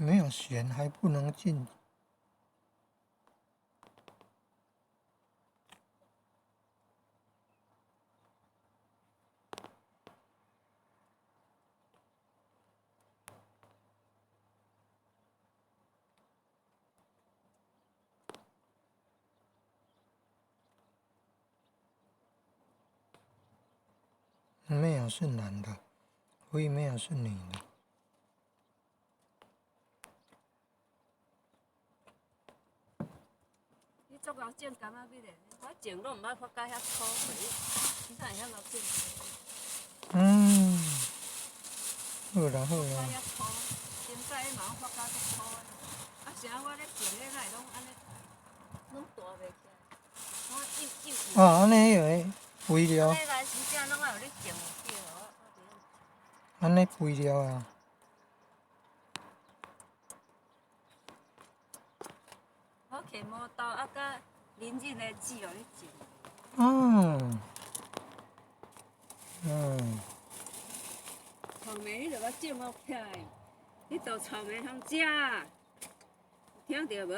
沒有弦還不能進。沒有是男的，female 是女的。你足𠢕種柑仔蜜的，我種攏毋捌發甲遐粗，你哪會遐𠢕種？嗯，好啦好啦。遐粗，頂擺嘛發甲足粗的，啊啥我咧種咧，哪會攏按呢，攏大袂起來，我幼幼。啊，按呢會肥料。按呢來時正攏愛有咧種對，按呢肥料啊。我摕毛豆啊，佮冷飲的籽予你種。草莓你著捌種予起來，你倒草莓通食，有聽著無？